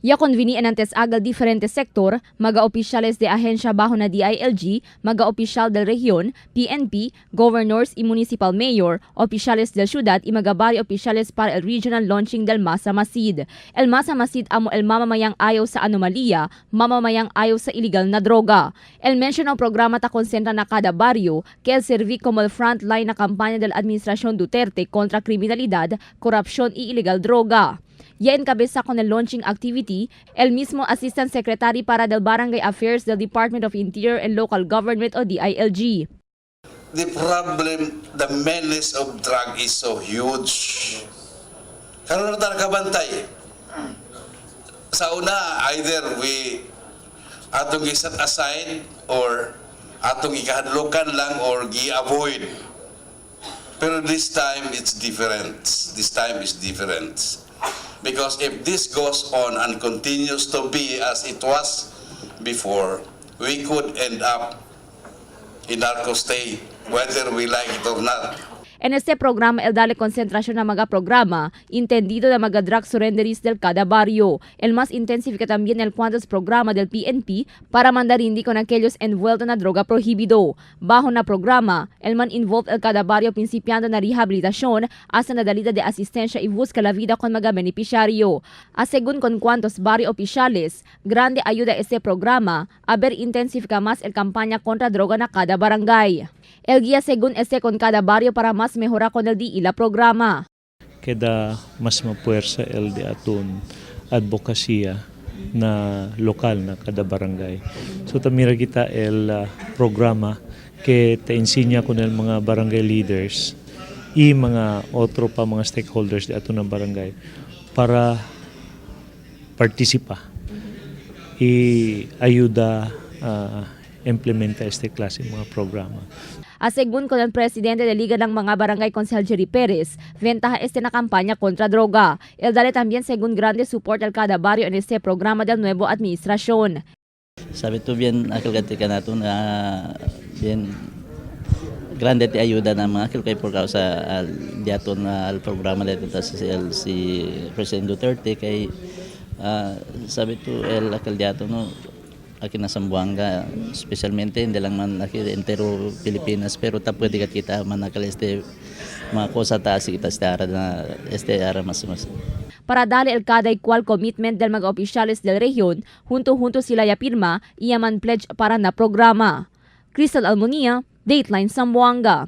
Ya convenian antes agal diferente sector, mga opisyales de ahensya bajo na DILG, mga opisyal del rehiyon, PNP, governors y municipal mayor, opisyales del ciudad y mga barrio opisyales para el regional launching del Masa Masid. El Masa Masid amo el mamamayang ayaw sa anomalya, mamamayang ayaw sa illegal na droga. El mention ang programa ta konsentra na kada baryo, que el servi como el frontline na kampanya del Administrasyon Duterte kontra kriminalidad, korupsyon y ilegal droga. Ya encabeza con el launching activity, el mismo Assistant Secretary para del Barangay Affairs del Department of Interior and Local Government o DILG. The problem, the menace of drug is so huge. Karon na kabantay. Sa una, either we atong gi-set aside or atong gikahadlokan lang or gi-avoid. Pero this time, it's different. This time is different. Because if this goes on and continues to be as it was before, we could end up in narco state, whether we like it or not. En este programa, el dale concentración a mga programa, entendido na mga drug surrenderies del cada barrio. El más intensifica también el cuantos programa del PNP para mandar hindi con aquellos envueltos na droga prohibido. Bajo na programa, el man involved el cada barrio principiando na rehabilitación hasta na dalida de asistencia y busca la vida con mga beneficiario. A según con cuantos barrio oficiales, grande ayuda este programa a ver intensifica más el campaña contra droga na cada barangay. El guía según este con cada barrio para más mejora con el di la programa. Keda mas mapuwersa el de aton advokasya na lokal na kada barangay. So tamira kita el programa que te enseña con el mga barangay leaders y mga otro pa mga stakeholders de aton ng barangay para participa y ayuda implementa este klase mga programa. A según con el presidente de Liga ng mga Barangay Konsehal Jerry Pérez, ventaja este na campaña contra droga. El dale también según grande support al cada barrio en este programa del nuevo administración. Sabi to bien akil ka nato na bien grande ti ayuda na mga akil kay por causa al diato na al programa dito ta si, si President Duterte kay sabi to el akil diato no aki na Zamboanga especialmente hindi lang man aki entero Pilipinas pero ta pwede ka kita man akal este mga cosa ta kita este ara na este ara mas mas. Para darle el cada y cual commitment del mga opisyales del rehiyon, junto-junto sila ya pirma, iyaman pledge para na programa. Crystal Almonia, Dateline Zamboanga.